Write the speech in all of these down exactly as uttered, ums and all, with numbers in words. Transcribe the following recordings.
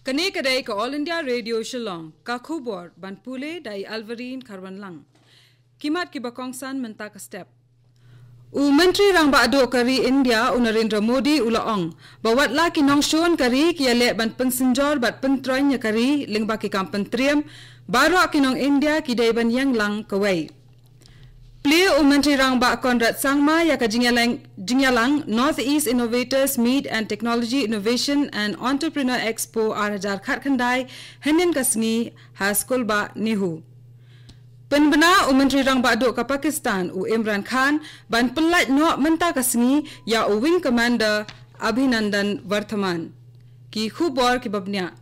Kane ka dei ka All India Radio Shillong, ka khubor ban pule da i Alvarine Kharwanlang. Ki mat kiba kongsan mynta ka step. U Myntri Rangbah Duh ka ri India u Narendra Modi u la ong ba wat la ki nongshun ka ri ki ïaleh ban pynsynjor bad pyntroiñ ïa ka ri lyngba ki kam pyntriem, baroh ki nong India ki dei ban ïeng lang kawei. Plie u Myntri Rangbah Conrad Sangma ïa ka jingïalang, jingïalang North East Innovators Meet and Technology Innovation and Entrepreneur Expo ar hajar khatkhyndai hynnin ka sngi ha Skulbah NEHU. Pynbna u Myntri Rangbah Duh ka Pakistan u Imran Khan ban pyllait noh mynta ka sngi ïa u Wing Commander Abhinandan Varthaman. Ki khubor kiba bniah.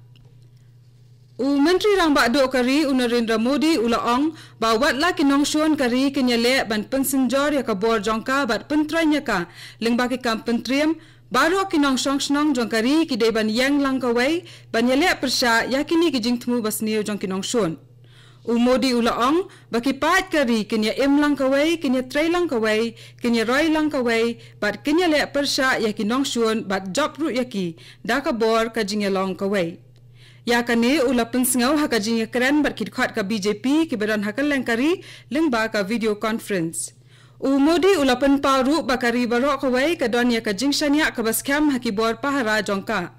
U Myntri Rangbah Duh ka ri u Narendra Modi u la ong ba wat la ki nongshun ka ri kin ïaleh ban pynsynjor ïa ka bor jong ka bad pyntroiñ ïa ka lyngba ki kam pyntriem, baroh ki nongshong shnong jong ka ri ki dei ban ïeng lang kawei ban ïaleh pyrshah ïa kine ki jingthmu basniew jong ki nongshun. U Modi u la ong ba ki paid ka ri kin ïa im lang kawei, kin ïa trei lang kawei, kin ïa roi lang kawei bad kin ïaleh pyrshah ïa ki nongshun bad jop ruh ïa ki da ka bor ka jingïalong kawei. Ïa kane u la pynsngew ha ka jingïakren bad ki dkhot ka B J P kiba don ha kylleng ka ri lyngba ka video conference. U Modi u la pynpaw ruh ba ka ri baroh kawei ka don ïa ka jingshaniah kaba skhem ha ki bor pahara jong ka.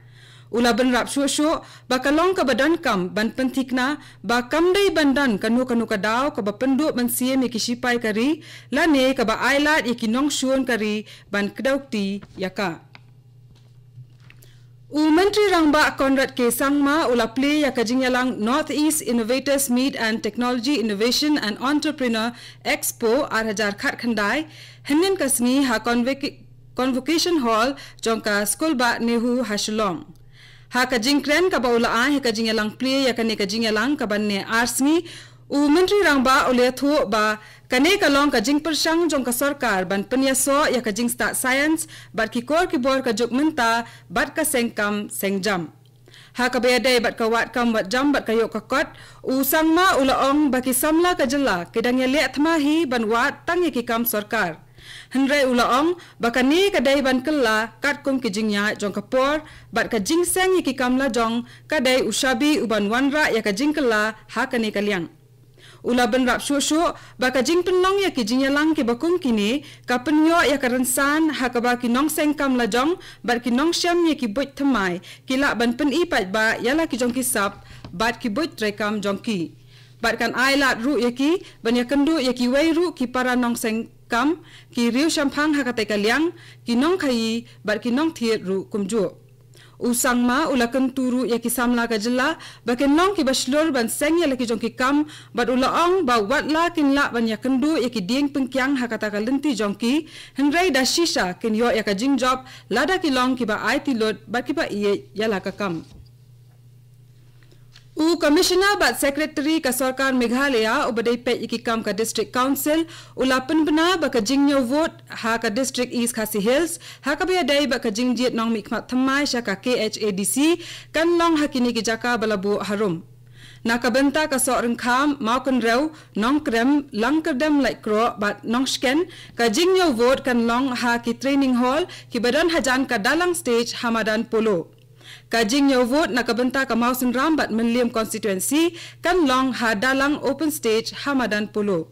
U la bynrap shuh shuh ba ka long kaba donkam ban pynthikna ba kam dei ban don kano kano ka daw kaba pynduh mynsiem ïa ki shipai ka ri lane kaba ailad ïa ki nongshun ka ri ban kdew kti ïa ka. U Myntri Rangbah Conrad K Sangma u la plie ïa ka jingïalang North East Innovators Meet and Technology Innovation and Entrepreneur Expo ar hajar khatkhyndai hynnin ka sngi ha Convoc-, Convocation Hall jong ka Skulbah NEHU ha Shillong. Ha ka jingkren kaba u la ai ha ka jingïalang plie ïa kane ka jingïalang kaba ne ar sngi, u Myntri Rangbah u la ïathuh ba kane ka long ka jingpyrshang jong ka sorkar ban pynïasoh ïa ka jingstad science bad ki kor ki bor ka juk mynta bad ka seng kam seng jam. Ha kaba ïadei bad ka wad kam wad jam bad ka ïoh ka kot, u Sangma u la ong ba ki samla ka jylla ki dang ïaleh thma hi ban wad tang ïa ki kam sorkar. Hynrei u la ong ba kane ka dei ban kylla katkum ki jingïaid jong ka por bad ka jingseng ïa ki kam lajong ka dei u shabi u ban wanrah ïa ka jingkylla ha kane ka liang. U la bynrap shuh shuh ba ka jingpynlong ïa ki jingïalang kiba kum kine ka pynïoh ïa ka rynsan ha kaba ki nongseng kam lajong bad ki nongshem ïa ki buit thymmai ki lah ban pyni paidbah ïa la ki jong ki sap bad ki buit treikam jong ki. Bad kan ailad ruh ïa ki ban ïakynduh ïa kiwei ruh ki para nongseng kam, ki riew shemphang ha katei ka liang, ki nongkhaïi bad ki nongthied ruh kumjuh. U Sangma u la kyntu ruh ïa ki samla ka jylla ba kin long kiba shlur ban seng ïa la ki jong ki kam bad u la ong ba wat la kin lah ban ïakynduh ïa ki dieng pynkiang ha kata ka lynti jong ki, hynrei da shisha kin ïoh ïa ka jingjop lada ki long kiba aiti lut bad kiba ïeit ïa la ka kam. U Commissioner bad Secretary ka Sorkar Meghalaya uba dei peit ïa ki kam ka District Council u la pynbna ba ka jingñiew vote ha ka District East Khasi Hills ha kaba ïadei bad ka jingjied nongmihkhmat thymmai sha ka K H A D C kan long ha kine ki jaka ba la buh harum. Na ka bynta ka Sohryngkham, Mawkynrew, Nongkrem, Langkyrdem Laitkroh bad Nongshken, ka jingñiew vote kan long ha ki training hall kiba don hajan ka Dalang Stage ha madan Polo. Ka jingñiew vote na ka bynta ka Mawsynram bad Mylliem Constituency kan long ha Dalang Open Stage ha madan Polo.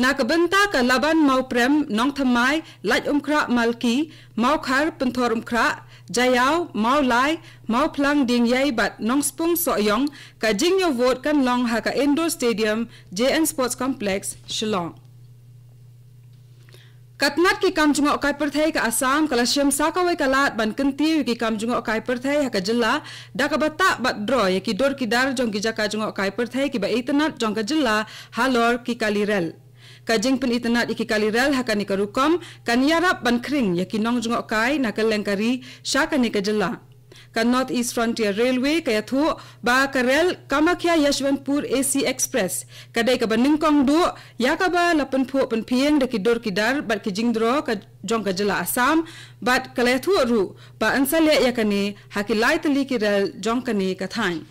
Na ka bynta ka Laban Mawprem, Nongthymmai, Laitumkhrah Malki, Mawkhar Pynthorumkhrah, Jaïaw, Mawlai, Mawphlang Diengiei bad Nongspung Sohiong, ka jingñiew vote kan long ha ka Indoor Stadium, J N Sports Complex, Shillong. Ka tnat ki kam jngohkai pyrthei ka Assam ka la shim sa kawei ka lad ban kyntiew ïa ki kam jngohkai pyrthei ha ka jylla da kaba tah bad draw ïa ki dur ki dar jong ki jaka jngohkai pyrthei kiba itynnad jong ka jylla halor ki kali rel. Ka jingpynitynnad ïa ki kali rel ha kane ka rukom kan ïarap ban khring ïa ki nongjngohkai na kylleng ka ri sha kane ka jylla. Ka North East Frontier Railway ka ïathuh ba ka rel Kamakhya Yashwantpur A C Express ka dei kaba nyngkong duh ïa kaba la pynphuh pynphieng da ki dur ki dar bad ki jingdraw ka jong ka jylla Assam bad ka la ïathuh ruh ba yn sa leh ïa kane ha ki lai tylli ki rel jong kane ka thaiñ.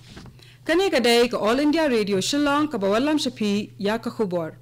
Kane ka dei ka All India Radio Shillong kaba wallam sha phi ïa ka khubor.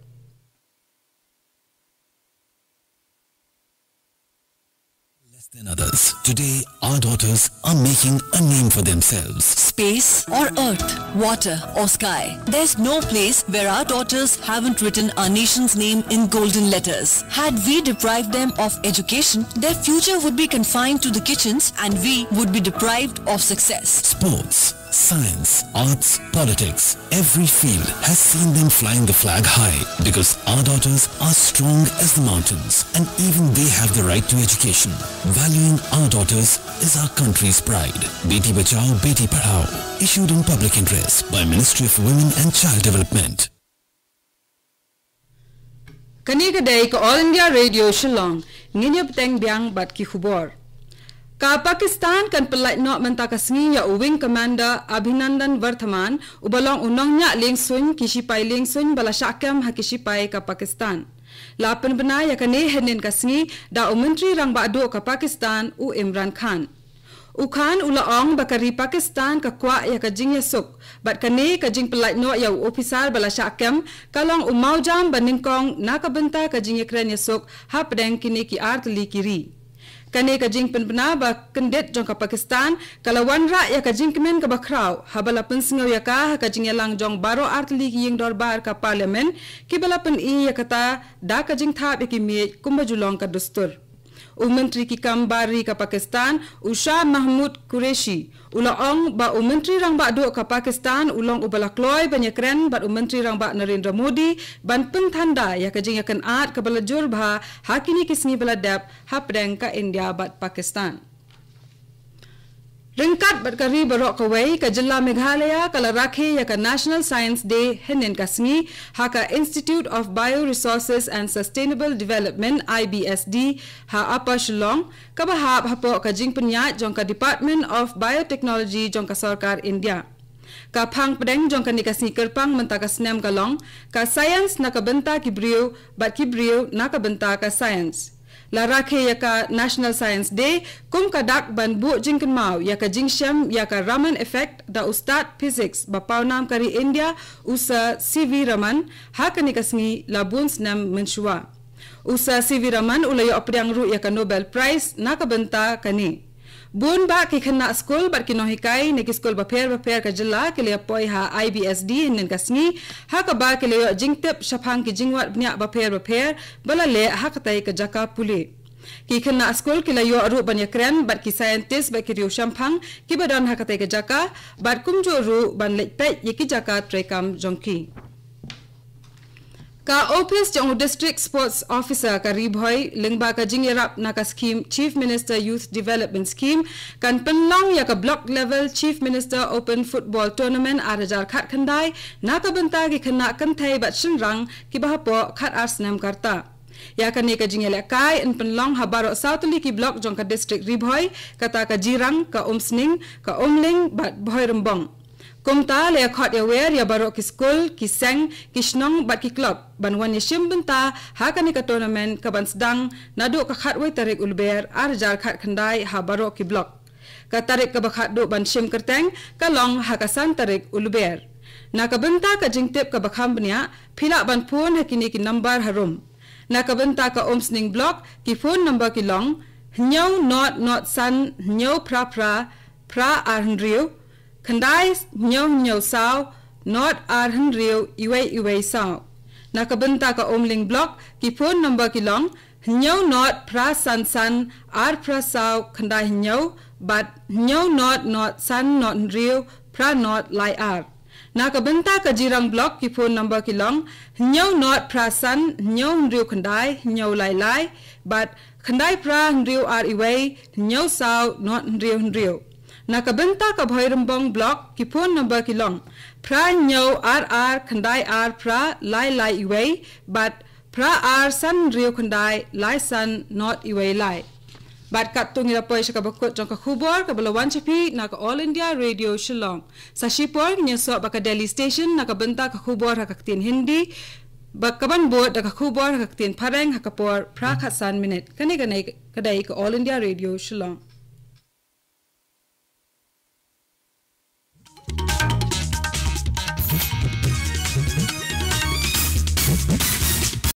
Less than others. Today, our daughters are making a name for themselves. Space or earth, water or sky. There's no place where our daughters haven't written our nation's name in golden letters. Had we deprived them of education, their future would be confined to the kitchens and we would be deprived of success. Sports, science, arts, politics, every field has seen them flying the flag high because our daughters are strong as the mountains and even they have the right to education. Valuing our daughters is our country's pride. Beti Bachao, Beti Padhao. Issued in public interest by Ministry of Women and Child Development. Kane ka dei ka All India Radio Shillong. Ngin ïa bteng biang bad ki khubor. Ka Pakistan kan pynlait noh mynta ka sngi ïa u Wing Commander Abhinandan Varthaman, uba long u nongñiah liengsuiñ ki shipai liengsuiñ ba la shah kem ha ki shipai ka Pakistan. La pynbna ïa kane hynnin ka sngi da u Myntri Rangbah Duh ka Pakistan, u Imran Khan. U Khan u la ong ba ka ri Pakistan ka kwah ïa ka jingïasuk, bad kane ka jingpynlait noh ïa u ophisar ba la shah kem ka long u mawjam ba nyngkong na ka bynta ka jingïakren ïasuk hapdeng kine ki artylli ki ri. Kane ka jingpynbna ba kyndit jong ka Pakistan ka la wanrah ïa ka jingkmen kaba khraw haba la pynsngew ïa ka ha ka jingïalang jong baroh artylli ki ïing dorbar ka Parliament, kiba la pyni ïa kata da ka jingthap ïa ki miej kumba ju long ka dustur. U Myntri ki kam bar ri ka Pakistan, u Shah Mahmood Qureshi, u la ong ba u Myntri Rangbah Duh ka Pakistan u long uba la kloi ban ïakren bad u Myntri Rangbah Narendra Modi ban pynthanda ïa ka jingïakynad kaba la jur bha ha kine ki sngi ba la dep hapdeng ka India bad Pakistan. Ryngkat bad ka ri baroh kawei, ka jylla Meghalaya ka la rakhe ïa ka National Science Day hynnin ka sngi ha ka Institute of Bioresources and Sustainable Development, I B S D, ha Upper Shillong, kaba hap hapoh ka jingpynïaid jong ka Department of Biotechnology jong ka sorkar India. Ka phang pdeng jong kane ka sngi kyrpang mynta ka snem ka long ka science na ka bynta ki briew bad ki briew na ka bynta ka science. La rakhe ïa ka National Science Day kum ka dak ban buh jingkynmaw ïa ka jingshem ïa ka Raman effect da u stad physics ba pawnam ka ri India, u Sir C V Raman, ha kane ka sngi la bun snem mynshuwa. U Sir C V Raman u la ïoh pdiang ruh ïa ka Nobel Prize na ka bynta kane. Bun bah ki khynnah skul bad ki nonghikai na ki skul bapher bapher ka jylla ki la ïa poi ha I B S D hynnin ka sngi, ha kaba ki la ïoh jingtip shaphang ki jingwad bniah bapher bapher ba la leh ha katei ka jaka pule. Ki khynnah skul ki la ïoh ruh ban ïakren bad ki scientist bad ki riewshemphang kiba don ha katei ka jaka, bad kumjuh ruh ban leit peit ïa ki jaka treikam jong ki. Ka ophis jong u District Sports Officer ka Ri Bhoi lyngba ka jingïarap na ka skhim Chief Minister Youth Development Scheme kan pynlong ïa ka Block Level Chief Minister Open Football Tournament ar hajar khatkhyndai na ka bynta ki khynnah kynthei bad shynrang kiba hapoh khatar snem ka rta. Ïa kane ka jingïalehkai yn pynlong ha baroh saw tylli ki block jong ka district Ri Bhoi, kata ka Jirang, ka Umsning, ka Umling bad Bhoirymbong. Kumta la ïa khot ïa wer ïa baroh ki skul, ki seng, ki shnong bad ki club ban wan ïa shim bynta ha kane ka tournament kaban sdang naduh ka khatwei tarik u Lber ar hajar khatkhyndai ha baroh ki block. Ka tarik kaba khatduh ban shim kyrteng ka long ha ka san tarik u Lber. Na ka bynta ka jingtip kaba kham bniah, phi lah ban phone ha kine ki nambar harum. Na ka bynta ka Umsning Block, ki phone number ki long: hynñiew not not san hynñiew phra phra phra ar hynriew, khyndai hynñiew hynñiew saw not ar hynriew iwei iwei saw. Na ka bynta ka Umling Block, ki phone number ki long: hynñiew not phra san san ar phra saw khyndai hynñiew bad hynñiew not not san not hynriew phra not lai ar. Na ka bynta ka Jirang Block, ki phone number ki long: hynñiew not phra san hynñiew hynriew khyndai hynñiew lai lai bad khyndai phra hynriew ar iwei hynñiew saw not hynriew hynriew. Na ka bynta ka Bhoirymbong Block, ki phone number ki long: phra hynñiew ar ar khyndai ar phra lai lai iwei bad phra ar san hynriew khyndai lai san not iwei lai. Bad katto ngi la poi sha kaba kut jong ka khubor kaba la wan sha phi na ka All India Radio Shillong. Sa shipor ngin ïasoh bad ka Delhi Station na ka bynta ka khubor ha ka ktien Hindi, bad kaban bud da ka khubor ha ka ktien Phareng ha ka por phra khatsan minit. Kane ka dei ka All India Radio Shillong.